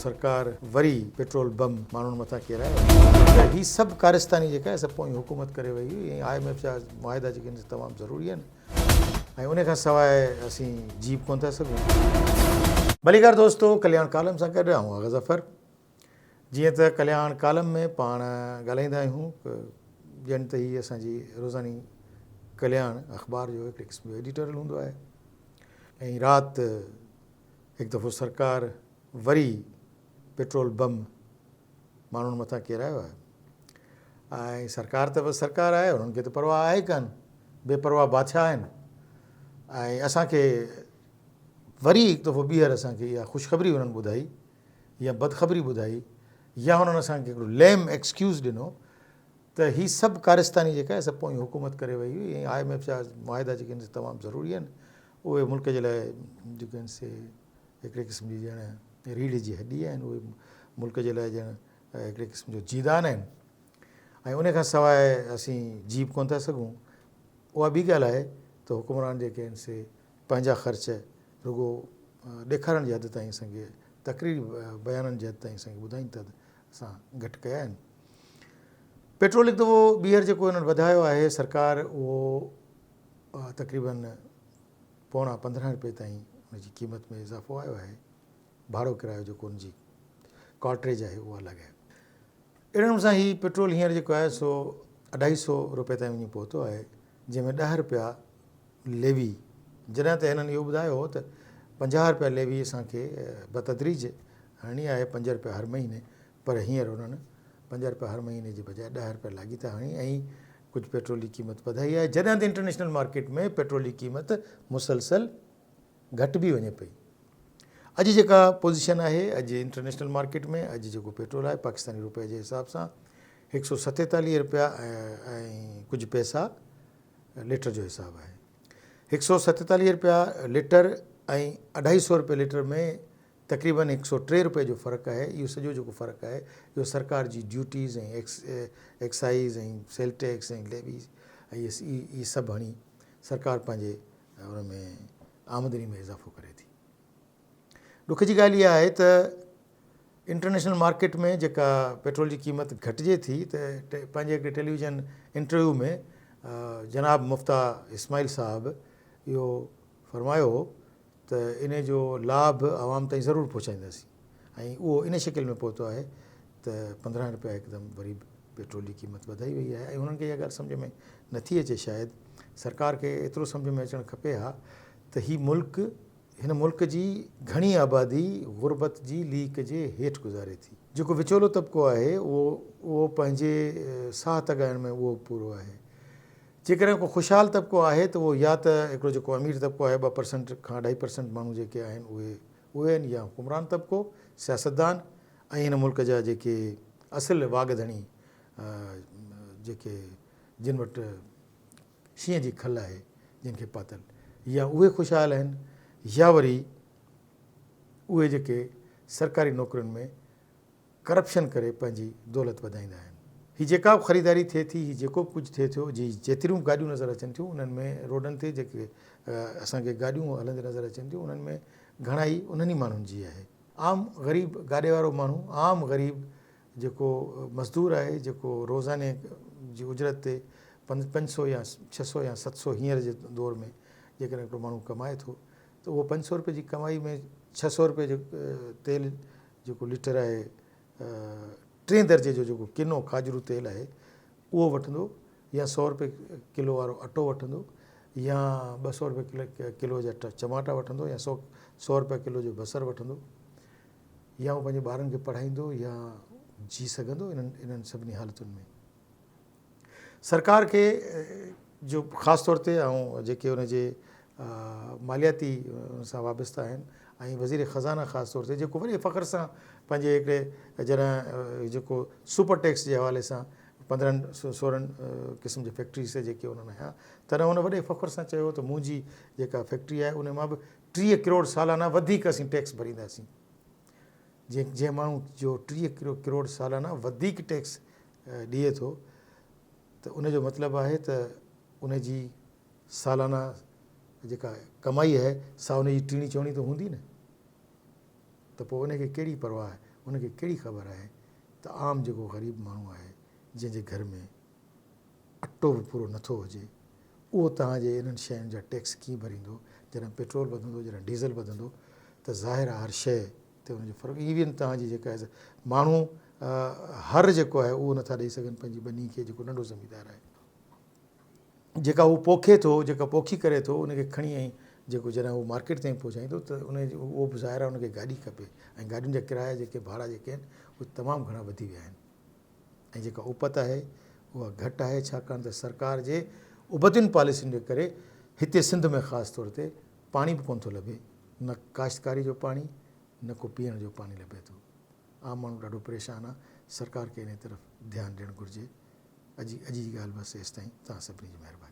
سرڪار وري petrol bomb ماڻهن مٿان ڪيرايو ته هي سڀ ڪارستاني جيڪا آهي سا پوئين حڪومت ڪري وئي هئي ۽ I M F جا معاهدا جيڪي آهن سي تمام ضروري آهن ۽ ان کان سواء اسين جي به ڪونه ٿا سگهون. ڀليڪار دوستو ڪلياڻ ڪالم سان گڏ آئون آغا ظفر. جيئن ته ڪلياڻ ڪالم ۾ پاڻ ڳالهائيندا آهيون ڄڻ ته هي اسان جي روزاني ڪلياڻ اخبار جو هڪڙي قسم جو ايڊيٽوريل هوندو آهي ۽ رات هڪ دفعو سرڪار وري پيٽرول بم ماڻهن مٿان ڪيرايو آهي ۽ سرڪار ته بس سرڪار آهي انهن کي ته پرواهه آهي ڪانه بي پرواهه بادشاهه آهن ۽ اسان کي وري هڪ دفعو ٻيهر اسان کي اها خوشخبري انهن ٻڌائي يا بدخبري ٻڌائي يا انهن اسان کي هڪڙو ليم ايڪسڪيوز ڏنو ته هي سڀ ڪارستاني جيڪا آهي سا پوئين حڪومت ڪري وئي هئي ۽ I M F جا معاهدا جيڪي آهن سي تمام ضروري آهن اهي ملڪ جي لاء جيڪي آهن سي هڪڙي قسم جي ڄڻ ريڙهه جي هڏي آهن اهي ملڪ جي لاء ڄڻ هڪڙي قسم جو جيدان آهن ۽ ان کان سواء اسين جي به ڪونه ٿا سگهون اها ٻي ڳالهه آهي ته حڪمران جيڪي آهن سي پنهنجا خرچ رڳو ڏيکارڻ جي حد تائين اسان کي تقريري بيانن جي حد تائين اسان کي ٻڌائين ٿا ته اسان گهٽ ڪيا آهن. پيٽرول هڪ دفعو ٻيهر جيڪو هنن وڌايو آهي سرڪار اهو تقريبن پوڻا 15 روپيه تائين ان جي قيمت ۾ اضافو آيو آهي. ڀاڙو ڪرايو جيڪو ان جي ڪارٽريج آهي اها الڳ آهي. اهڙي نموني سان هي پيٽرول هينئر جيڪو آهي سو اڍائي سو روپيه تائين وڃي پهتو آهي جنهن ۾ 10 روپيا ليوي، جڏهن ته هنن اهو ٻڌايو هو ته 50 رپيا ليوي اسان کي بتدريج هڻڻي آهي 5 رپيا هر مهيني پر هينئر انهن 5 رپيا هر مهيني جي بجاء 10 رپيا لاڳيتا هڻي ۽ ڪجهه پيٽرول جي قيمت وڌائي آهي جڏهن ته انٽرنيشنل مارڪيٽ ۾ پيٽرول جي قيمت مسلسل گهٽبي وڃي پئي. اڄ جيڪا پوزيشن آهي اڄ انٽرنيشنل مارڪيٽ ۾ اڄ جيڪو پيٽرول آهي پاڪستاني روپئي جي حساب سان 147 رپيا ۽ ڪجهه پئسا ليٽر جو حساب آهي. 147 رپيا ليٽر ۽ اڍائي سو رپيا ليٽر ۾ تقريبن 103 رپئي جو فرق آهي. اهو سڄو جيڪو فرق آهي اهو سرڪار جي duties ۽ excise ۽ sale tax ۽ levies ۽ اهي سڀ هڻي سرڪار پنهنجي ان ۾ آمدني ۾ اضافو ڪري ٿي. ڏک جي ڳالهه اها آهي ته انٽرنيشنل مارڪيٽ ۾ جيڪا پيٽرول جي قيمت گهٽجي ٿي ته پنهنجي هڪڙي ٽيليويزن انٽرويو ۾ جناب مفتاح اسماعيل صاحب اهو فرمايو هو ته ان جو لاڀ عوام تائين ضرور پهچائينداسين ۽ اهو ان شڪل ۾ پهتو آهي ته 15 روپيا هڪدم وري به پيٽرول جي قيمت وڌائي وئي آهي ۽ انهن کي اها ڳالهه سمجهه ۾ نٿي اچي شايد سرڪار کي ايترو سمجهه ۾ اچڻ کپي ها ته هي ملڪ هن ملڪ جي گهڻي آبادي غربت جي ليڪ جي هيٺ گذاري ٿي. جيڪو وچولو طبقو آهي اهو اهو پنهنجي ساهه تڳائڻ ۾ اهو پورو آهي. جيڪڏهن ڪو خوشحال طبقو آهي ته اهو يا ته هڪڙو جيڪو امير طبقو آهي 2 پرسنٽ کان اڍائي پرسنٽ ماڻهو جيڪي آهن اهي اهي آهن يا حڪمران طبقو، سياستدان ۽ هن ملڪ جا جيڪي اصل واڳ ڌڻي جيڪي جن وٽ شينهن جي کل آهي جن کي پاتل يا اهي خوشحال آهن يا وري اهي جيڪي سرڪاري نوڪرين ۾ ڪرپشن ڪري پنهنجي دولت وڌائيندا آهن. هي جيڪا به خريداري ٿئي ٿي، هي جيڪو به ڪجهه ٿئي ٿو، جي جيتريون به گاڏيون نظر اچن ٿيون انهن ۾ روڊن تي جيڪي اسان کي گاڏيون هلندي نظر اچن ٿيون انهن ۾ گهڻائي انهن ئي ماڻهن جي آهي. عام غريب گاڏي وارو ماڻهو، عام غريب جيڪو مزدور آهي جيڪو روزاني جي اجرت تي 500 يا 600 يا 700 هينئر جي دور ۾ جيڪڏهن هڪڙو ماڻهو ڪمائي ٿو ته اهو 500 روپئي جي ڪمائي ۾ 600 روپئي جو تيل جيڪو ليٽر آهي ٽئين درجي جو جيڪو ڪنو کاڄرو تيل آهي اهو وٺندو يا 100 روپئي ڪلو وارو اٽو وٺندو يا 200 روپئي ڪلو جا چماٽا وٺندو يا 100 روپئي ڪلو جو بصر وٺندو يا هو پنهنجي ٻارن کي پڙهائيندو يا جي سگهندو انهن انهن سڀني حالتن ۾ سرڪار کي جو خاص طور تي ۽ جيڪي ان جي مالياتي ان سان وابسته آهن ۽ وزير خزانه خاص طور تي جيڪو وڏي فخر سان پنهنجي هڪڙي جڏهن جيڪو سپر ٽيڪس جي حوالي سان 15 16 قسم جي فيڪٽريز جيڪي انهن هنيا تڏهن ان وڏي فخر سان چيو ته منهنجي جيڪا فيڪٽري آهي ان مان به 30 ڪروڙ سالانه وڌيڪ اسين ٽيڪس ڀرينداسين. جنهن ماڻهو جو 30 ڪروڙ سالانه وڌيڪ ٽيڪس ڏئي ٿو ته ان جو مطلب آهي ته ان جي سالانه جيڪا ڪمائي آهي سا ان جي ٽيڻي چوڻي ته هوندي نه، ته پوء ان کي ڪهڙي پرواهه آهي. ان کي ڪهڙي خبر آهي ته عام جيڪو غريب ماڻهو آهي جنهن جي گهر ۾ اٽو به پورو نٿو هجي اهو توهان جي انهن شين جا ٽيڪس ڪيئن ڀريندو؟ جڏهن پيٽرول وڌندو جڏهن ڊيزل وڌندو ته ظاهر آهي هر شيء تي ان جو فرق ايون توهان جي جيڪا آهي ماڻهو هر جيڪو آهي اهو نٿا ڏئي سگهن پنهنجي ٻني کي جيڪو ننڍو زميندار آهي جيڪا هو پوکي ٿو جيڪا پوکي ڪري ٿو ان کي کڻي ۽ جيڪو جڏهن هو مارڪيٽ تائين پهچائيندو ته ان اهو به ظاهر آهي ان کي گاڏي کپي ۽ گاڏين جا ڪرايا جيڪي ڀاڙا جيڪي آهن اهي تمام گهڻا وڌي ويا آهن ۽ جيڪا اپت آهي اها گهٽ آهي ڇاڪاڻ ته سرڪار جي ابتين پاليسين جي ڪري هتي سنڌ ۾ خاص طور تي پاڻي به ڪونه ٿو لڀي نه ڪاشتڪاري جو پاڻي نه ڪو پيئڻ جو پاڻي لڀي ٿو عام ماڻهو ڏاڍو پريشان آهي سرڪار کي انهي طرف ڌيان ڏيڻ گهرجي اڄ اڄ جي ڳالهه بس ايستائين توهان سڀني جي مهرباني.